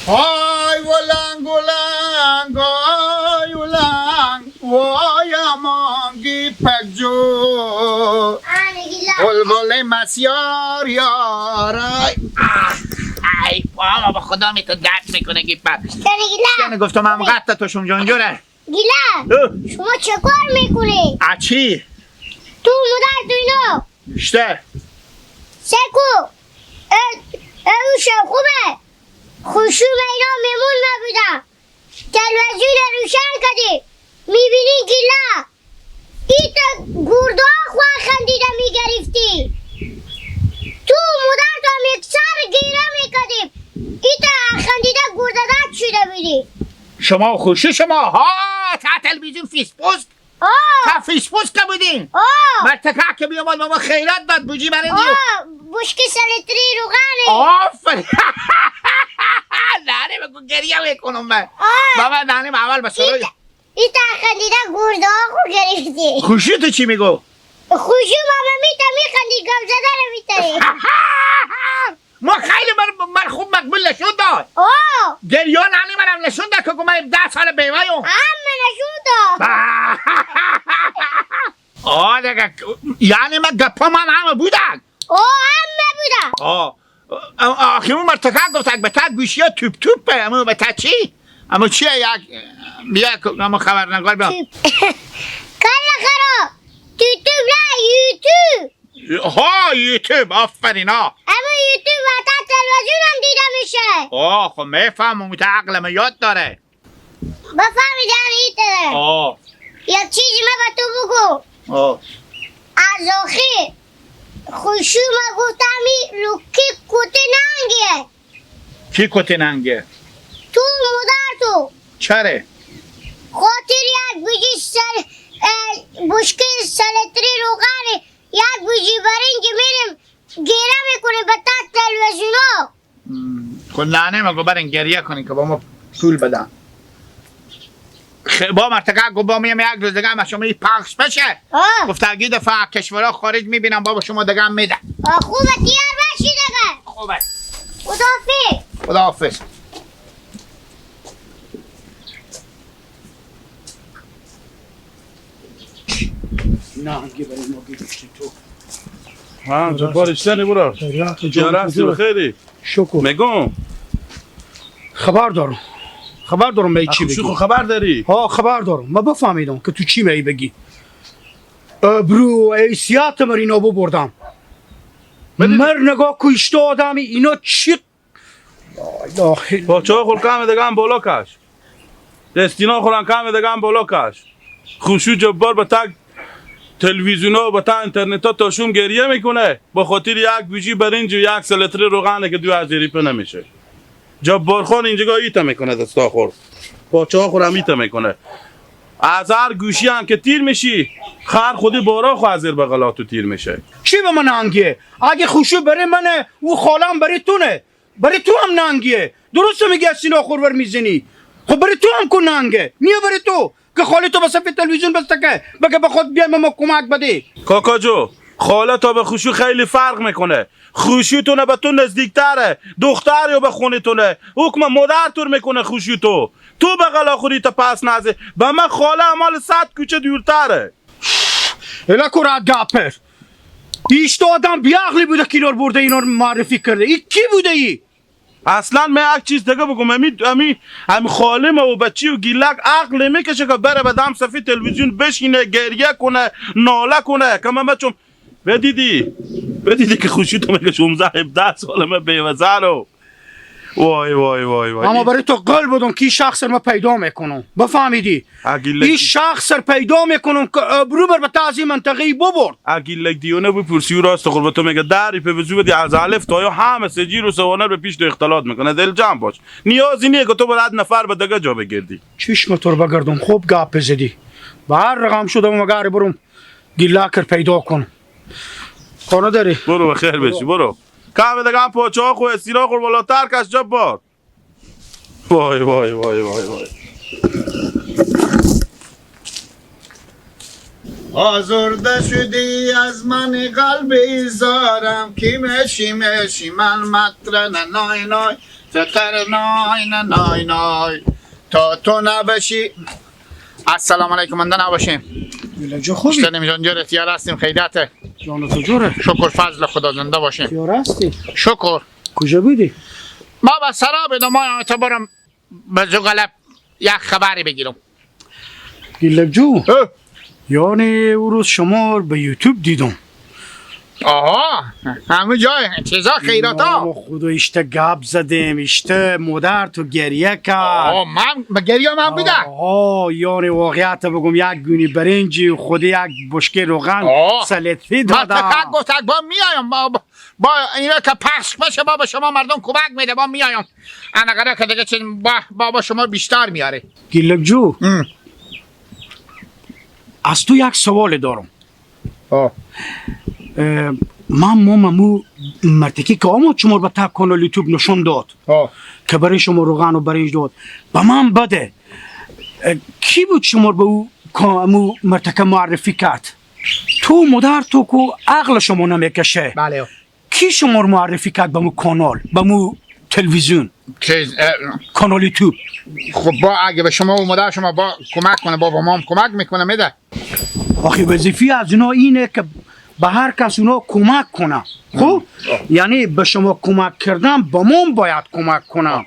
های ولنگ ولنگ های ولنگ وای امانگی پک جو بلبل مسیار یارای. ای بابا با خدا می تو درد میکنه گیپک. گیلا گفتم هم قطع تو شم جانجوره. گیلا شما چه کار میکنی؟ اچی؟ تو مادر تو اینا بیشتر سکو اوشم خوبه خوشوم اینا میمون نبودم تلویزیون روشن کردی میبینی گیلا ایتا گرده خواه خندیده میگرفتی تو مادر تو هم یک سر گیره میکردیم ایتا خندیده گرده داد شده بودی. شما خوشی شما ها تا تلویزیون فیس پست تا فیس پست که بودین مرتکه که بیامد ماما خیرات داد بوجی برای دیو بشکی سلیتری روغنه. آفرین. ننه بگو گریه میکنم من بابا. ننه اول بسرای ایتا خندیده گرده ها خو گرفتی. خوشی تو چی میگو؟ خوشی ماما میتا میخندی گم زده رو میتری. ما خیلی من خوب مقبول نشون داد. گریه ننه منم نشون داد که من 10 سال بیوه‌ایم. همه نشون داد. آه دیگه یعنی من گپا من همه بودن. همه بودن. آخه اون مرتکه گفت اگه به تا گوشی ها توپ توپه اما به تا چی؟ اما چیه یک بیا اما خبرنگار بیا. کلا خراب یوتیوب نه یوتیوب. ها یوتیوب آفرین ها. اما یوتیوب و تا تلویزیون هم دیده میشه. آه خب میفهمم اون تا عقلم یاد داره. بفهمیدن ایتره. یک چیزی من به تو بگو. از آخر خوشو ما گفتم لوکی کتی ننگیه. کی کتی ننگیه؟ تو مادر تو. چرا؟ خاطر یک بوجی سر بشکی سلتری روغنی یک بوجی برنج میریم گیره میکنیم به تا تلویزیونا. خب نه مگو برین گریه کنیم که با ما پول بدن. با مرتکه گفت با میم یک روز دیگه هم شما پخش بشه. گفت اگه دفعه کشورها خارج میبینم بابا شما دیگه هم میدم. خوبه تیار باشی دیگه. خوبه. خداحافظ. خداحافظ. نهنگی برای ما گرفتی تو. ها جبار اشتنی برو. جارفتی بخیری. شکر. میگم خبر دارم. خبر دارم به چی بگی؟ خبر داری؟ ها خبر دارم. ما بفهمیدم که تو چی می بگی. برو ایسیات مر اینا ببردم. مر نگاه کشته آدمی اینا چی؟ باچه ها خور کم دیگه هم بالا کش. دستینا خورن کم دیگه هم بالا کش. خوشو جبار به تک تلویزیون ها و تا اینترنت ها تاشون گریه میکنه با خاطر یک بوجی برنج و یک سلتری روغنه که دو از ریپه نمیشه. جبار خان اینجا ایتا میکنه دستا خور پاچه ها خورم ایتا میکنه. از هر گوشی هم که تیر میشی خر خودی بارا خو از زیر بغلاتو تیر میشه. چی به من ننگیه؟ اگه خوشو برای منه او خالم برای تونه، برای تو هم ننگیه. درست میگی از سینا خورور میزنی. خب برای تو هم کو ننگه نیه برای تو که خاله تو به صفحه تلویزیون بسته بگه به خود بیای ما کمک بده. کاکا جو خاله تا به خوشو خیلی فرق میکنه. خوشیتونه به تو نزدیکتره، دختر یا به خونتونه، حکم مادر تور میکنه خوشی تو. تو بغلا خوری تا پس نزه به من خاله امال 100 کوچه دورتره. الا کورات گاپر ایش تو آدم بیعقلی بوده که اینا رو برده اینا رو معرفی کرده. ای کی بوده ای؟ اصلا من یک چیز دیگه بگم، امی خاله ما و بچی و گیلک عقل میکشه که بره به دم صفحه تلویزیون بشینه گریه کنه ناله کنه که من بچم بدیدی که خوشی تو میگه 16 17 ساله من بیوزن و وای وای وای وای. اما برای تو قل بودم که این شخص ما پیدا میکنم، بفهمیدی؟ این شخص رو پیدا میکنم که ابرو بر به تعظیم منطقه ببرد. اگه دیونه بپرسی و راست خور به تو میگه دری په وزو بدی از الف تا یا همه سجیر و سوانه به پیش تو اختلاط میکنه. دل جمع باش، نیازی نیه که تو باید نفر به دیگه جا بگردی. چشم تو رو بگردم، خوب گپ زدی. به هر رقم شدم مگر برم گیلاکر پیدا کنم. کار داری؟ برو بخیر بشی برو. کم دیگه هم پاچه ها خو استیرا خور بالاتر کش جبار. وای وای وای وای وای. آزرده شدی از من قلبی زارم کی مشی مشی من مطرن نای نای ستر نای نای نای تا تو نباشی. السلام علیکم. من نباشیم. جو خوبی؟ بیشتر نمیجان جور اختیار هستیم خیریته. جان تو جوره. شکر فضل خدا زنده باشیم. اختیار هستی؟ شکر. کجا بودی؟ ما به سرا بدم ما تا برم به زغلب یک خبری بگیرم. گیلک جو. یعنی او روز شما به یوتیوب دیدم. آها همه جای چیزا خیرات ها. خدا اشته گپ زدیم، اشته مادر تو گریه کرد. آه من گریه من بوده. آه یعنی واقعیت بگم یک گونی برنجی خود یک بشکه روغن سلطی دادم. من تکک گفت با میایم با اینا که پخش بشه با به شما مردم کمک میده با میایم. انا که دیگه چیز با شما بیشتر میاره. گیلک جو از تو یک سوال دارم. من ماممو مرتکی که آمد شما رو به تک کانال یوتیوب نشون داد که برای شما روغن و برنج داد به من بده. کی بود شما رو به او مرتکه معرفی کرد؟ تو مادر تو که عقل شما نمیکشه. بله. کی شما رو معرفی کرد به مو کانال، به مو تلویزیون، کانال یوتیوب؟ خب با اگه به شما و مادر شما با کمک کنه، با مام کمک میکنه میده. آخه وظیفه از اینا اینه که به هر کس اونا کمک کنه. خب یعنی به شما کمک کردن با من باید کمک کنم.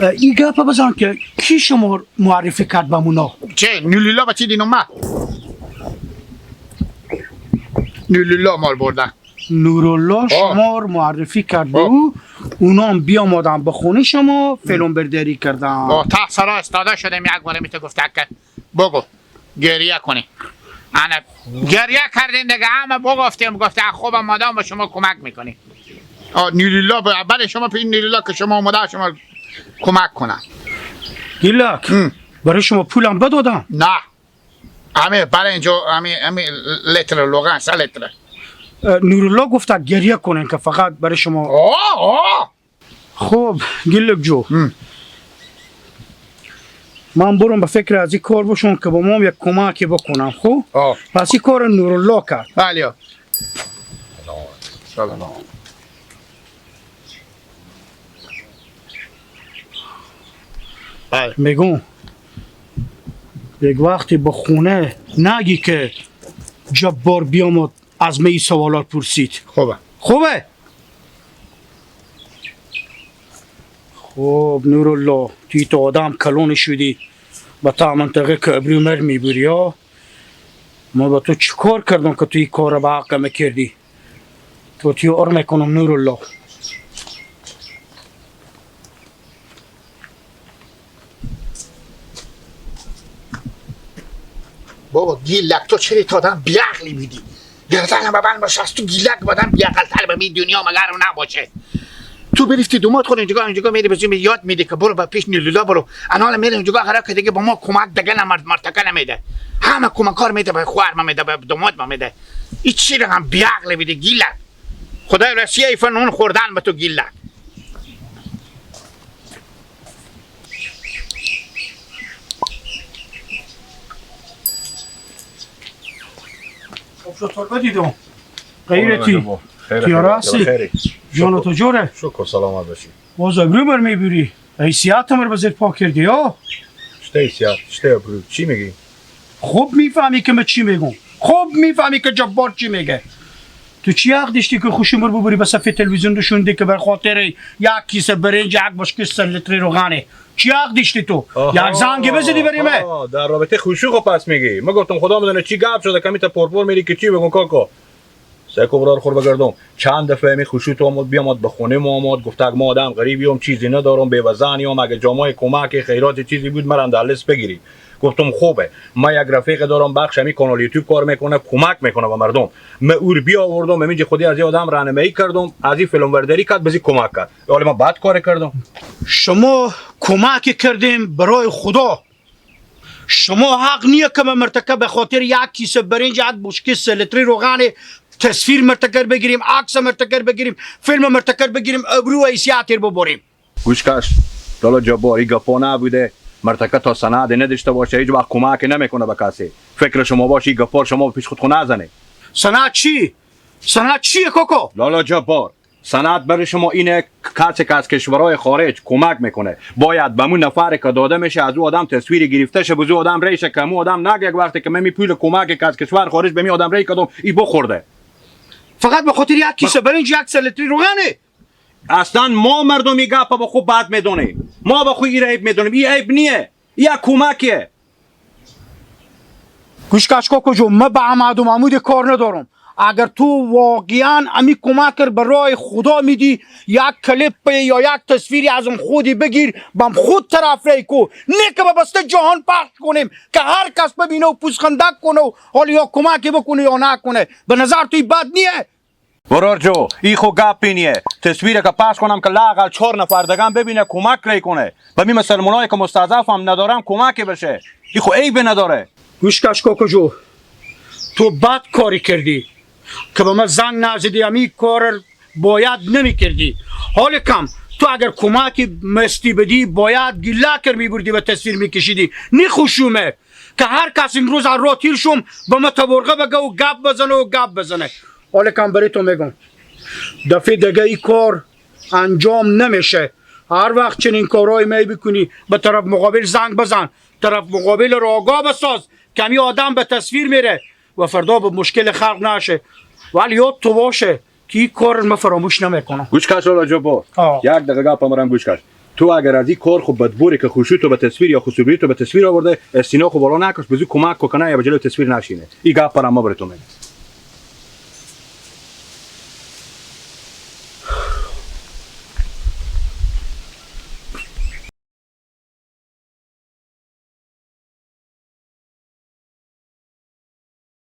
این گپ بزن که کی شما معرفی کرد به مونا؟ چه نولیلا با چی دینم ما؟ نولیلا مال بردن. نورالله شما رو معرفی کرد به او، اونا هم بیامدن به خونه شما فیلم برداری کردن. تا سرا استاده شدیم یک بار میته گفت که بگو گریه کنی. انا گریه کردیم دیگه، همه بگفتیم گفته خوب مادام به شما کمک میکنی. نیلیلا برای شما پی نیلیلا که شما اومده شما کمک کنن. گیلک برای شما پولم بدادم؟ نه همه برای اینجا همه لتر لوغن 3 لتر. نورالله گفته گریه کنین که فقط برای شما. آه خب گیلک جو من برم به فکر از این کار باشم که با مام یک کمکی بکنم. خب پس این کار نورالله کرد. بله. سلام. میگم یک وقتی به خونه نگی که جبار بیامد از می سوالات پرسید. خوبه. خوبه. خب نورالله توی تو آدم کلون شدی با تا منطقه که ابری مر میبری ها. ما با تو چیکار کردم که توی کار به حق میکردی؟ تو توی ار میکنم نورالله. بابا گیلک تو چرا تا آدم بیعقلی میدی؟ گردن بابن باشه از تو گیلک بادم بیعقل تر به می دنیا مگر نباشه. تو بریفتی دومات خود اینجا اینجا میری بزنی یاد میده که برو با پیش نیلولا برو. انا میره اینجا قرار که دیگه با ما کمک دیگه نمرد مرتکه نمیده. همه کمکار میده به خواهر ما میده به دومات ما میده. این چی رقم بیعقل میده گیلک. خدای رسیه ایفن اون خوردن به تو گیلک. خب شطور بدیدم غیرتی تیاره هستی جان تو جوره. شکر سلامت باشی. باز ابرو بر میبری حیثیت مر به زیر پاک کردی ها. چه حیثیت چه ابرو چی میگی؟ خوب میفهمی که من چی میگم. خوب میفهمی که جبار چی میگه. تو چی حق داشتی که خوشی مر ببری به صفحه تلویزیون نشوندی که بر خاطر یک کیسه برنج یک بشکه 3 لیتری روغنه؟ چی حق داشتی تو؟ یک زنگ بزنی بریم. در رابطه خوشی خب پس میگی. من گفتم خدا میدونه چی گپ شده کمی تا پرپر میری که چی بگم کاکا. سه برار خور بگردم چند دفعه می خوشی تو آمد بیامد به خونه ما آمد گفت ما آدم غریبیم چیزی ندارم بیوزنیم اگه جامای کمک خیرات چیزی بود مرا در لست بگیری. گفتم خوبه ما یک رفیق دارم بخش همی کانال یوتیوب کار میکنه کمک میکنه به مردم. من اور بیا آوردم همینجا خودی از یه آدم راهنمایی کردم از این فیلم برداری کرد بزی کمک کرد. حالا ما بد کار کردم. شما کمک کردیم برای خدا. شما حق نیه که من مرتکب به خاطر یک کیسه برنج یک بشکه 3 لیتری روغن تصویر مرتکب بگیریم، عکس مرتکب بگیریم، فیلم مرتکب بگیریم، ابرو و حیثیت ببریم. گوش کش لالا جبار این گپا نبوده. مرتکه تا سند نداشته باشه هیچ وقت کمک نمیکنه به کسی. فکر شما باشه این گپار شما پیش خود نزنه. سند چی؟ سند چیه کوکو؟ لالا جبار سند برای شما اینه کسی که از کشورهای خارج کمک میکنه باید به مون نفر که داده میشه از او آدم تصویر گرفته شه، بزو آدم ریشه که مو آدم نگه یک وقتی که من پول کمک که از کشور خارج به می آدم ری کدوم ای بخورده. فقط به خاطر یک کیسه برنج یک سلتری روغنه. اصلا ما مردمی گپ با خوب بد میدونیم، ما با خوب این عیب میدونیم، این عیب نیه، یک کمکیه. گوش کش کاکو جون، من به احمد و محمود کار ندارم. اگر تو واقعا امی کمک به راه خدا میدی، یک کلیپ یا یک تصویری از خودی بگیر بم خود طرف ری کو، نه که به بسته جهان پخش کنیم که هر کس ببینه و پوزخندک کنه و حالا یا کمکی بکنه یا نکنه. به نظر توی بد نیه؟ برار جو ای خو گپی نیه. تصویر که پخش کنم که لااقل 4 نفر دگم ببینه کمک ری کنه، به می مسلمانایی که مستضعف هم ندارم کمکی بشه، ای خو عیب نداره. گوش کش کاکو جو، تو بد کاری کردی که به من زنگ نزدی، امی کار باید نمی کردی. حال کم تو اگر کمکی مستی بدی باید گله کر می بردی و تصویر می کشیدی. نی خوشومه که هر کس امروز از راه تیر شم به من تبرقه بگه و گپ بزنه و گپ بزنه. حال کم برای تو میگم دفعه دیگه ای کار انجام نمیشه. هر وقت چنین کارهای می بکنی به طرف مقابل زنگ بزن، طرف مقابل را آگاه بساز کمی آدم به تصویر میره و فردا به مشکل خلق نشه. ولی یاد تو باشه که این کار من فراموش نمیکنم. گوش کش لالا جبار، یک دقیقه گپ مرم گوش کش. تو اگر از این کار خو بدبوری که خوشی تو به تصویر یا خصوبی تو به تصویر آورده، استینا خو بالا نکش، بزو کمک کنه یا به جلو تصویر نشینه. این گپ ما برای تو میگم.